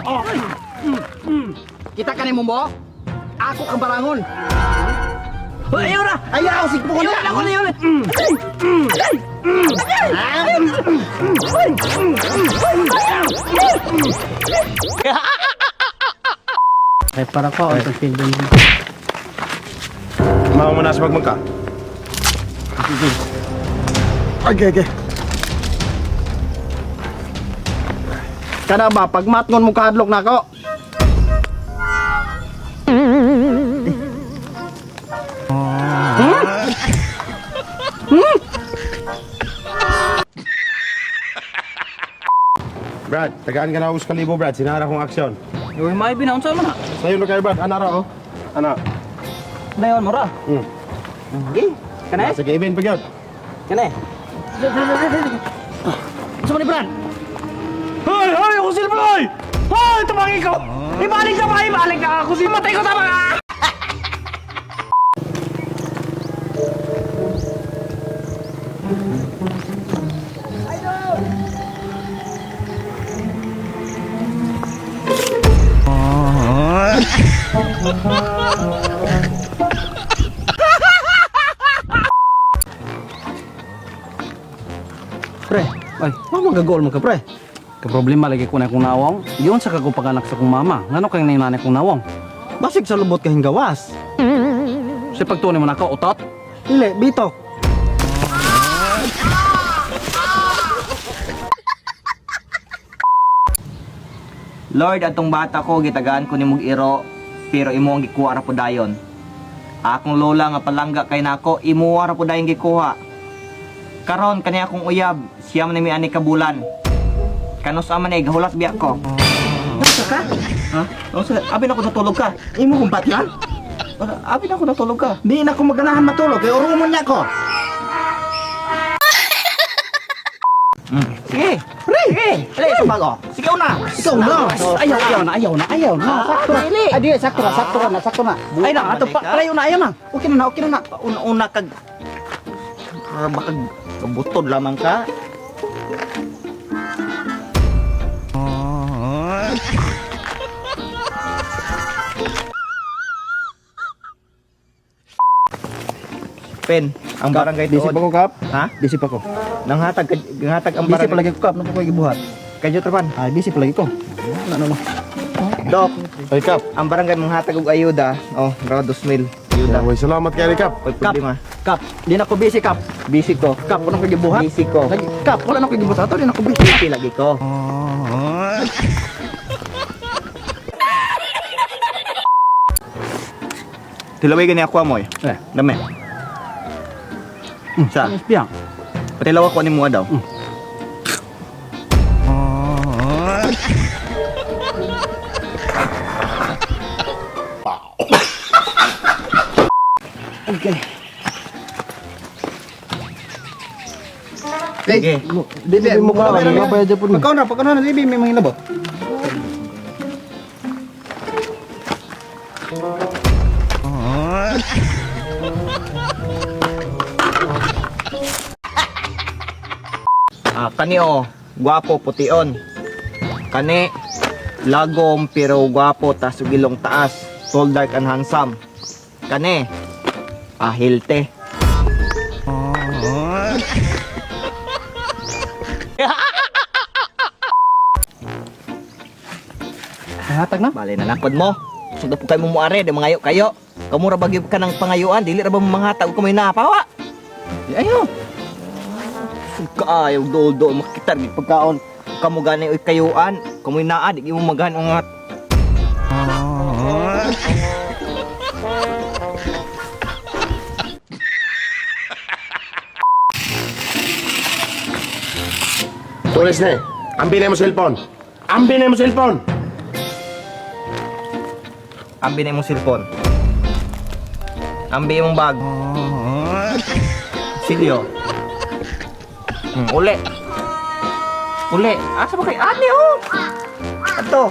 Oh. Kita ka ni mo? Ako kang barangon. Ayaw na! Ayaw, sigpo ko Ayaw na. na ako na yun! Ay, para ko, ang pagsilbi mo. Mama mo na sa pagmagka. Okay. Kana ba, pag matngon mo kahadlok na ako. Brad, tagaan ka na ako sa kalibo, Brad. Sinara kong aksyon. Uy, may binaunsa mo na. Sa'yo na kayo, Brad. Ana ra, oh. Ana. Dayon mo ra. Okay. Kanay? Sige, event pa yun. Kanay. Sa ni Brad? Hoy, hoy, ako silbi, hoy! Hoy, tumangin ko! Ibalik na ba? Ibalik na ako! Matay ko tama ka! Pre, ay, mo magagol mo ka, pre. Ka problema lagi ko na akong nawong. Giyon sa kako paganak sa kong mama. Ngano kay nanay kong nawong? Basig sa lubot kahing gawas. Sa pagtuon mo nako utot. Dili, bitok. Lord, atong bata ko gitagaan ko nimog iro, pero imo ang gikuha ra pud dayon. Akong lola nga palangga kay nako, imo ra pud dayon gikuha. Karon kani akong uyab, siya man ni ani ka bulan. Kanus man eh, gahulat biya ko. Unsa ka? Ha? Unsa? Abi na ko natulog ka. Imo kong patyan? Abi na ko natulog ka. Di na ko maganahan matulog kay urumon niya ko. Sige. Pre. Sige. Dali sa bago. Sige una. Ikaw na. Ayaw, ayaw na, ayaw na, ayaw na. Sakto na. Ay, di, sakto na, sakto na, sakto na. Ay na, ato pa, ayaw na, ayaw na. Okay na na, okay na na. Una-una kag baka kabutod lamang ka. Pen, ang barangay Busy tuod. pa ko, Kap. Ha? Busy pa ko. Nanghatag nanghatag ang Busy barangay. pa lagi ko, Kap. Ano ko gibuhat? Kadyo trapan. Ay, busy pa lagi ko. Ano, ano. Dok, Ay, Kap. ang barangay manghatag og ayuda. Oh, raw 2,000. Ayuda. Uy, salamat kayo, Kap. Way problema. Kap, di na ko busy, Kap. Busy ko. Kap, wala ko gibuhat. Busy ko. Lagi, Kap, wala na ko gibuhat. Ato, di na ko busy. Busy lagi ko. Tilaway gani ako amoy. Eh. Dami. Sa, Biang. patilaw ako ni mo daw. Okay. Sige. Bibi, mo ka, mabayad po. Pagkaon na, pagkaon na, bibi, may mga labot. Ah, kani oh, gwapo pution. Kani lagom pero gwapo tas ug ilong taas, tall, dark and handsome. Kani ah, healthy. Hatag na. Bale na nakod mo. Sugda po kayo mo muare, di mangayo kayo. Kamu ra bagyo ka ng pangayuan, dili ra ba mo manghatag ug kamoy napawa. Di, Ayo. Kaayo dool-dool makita gid pagkaon. Kamo gani oy kayuan, kamoy naa di mo maghan ang Tulis na eh. Ambil na mo cellphone. Ambil na mo cellphone. Ambi na imong cellphone. Ambi imong bag. Silyo. Uli. Uli. Asa ba kay ani oh? Ato.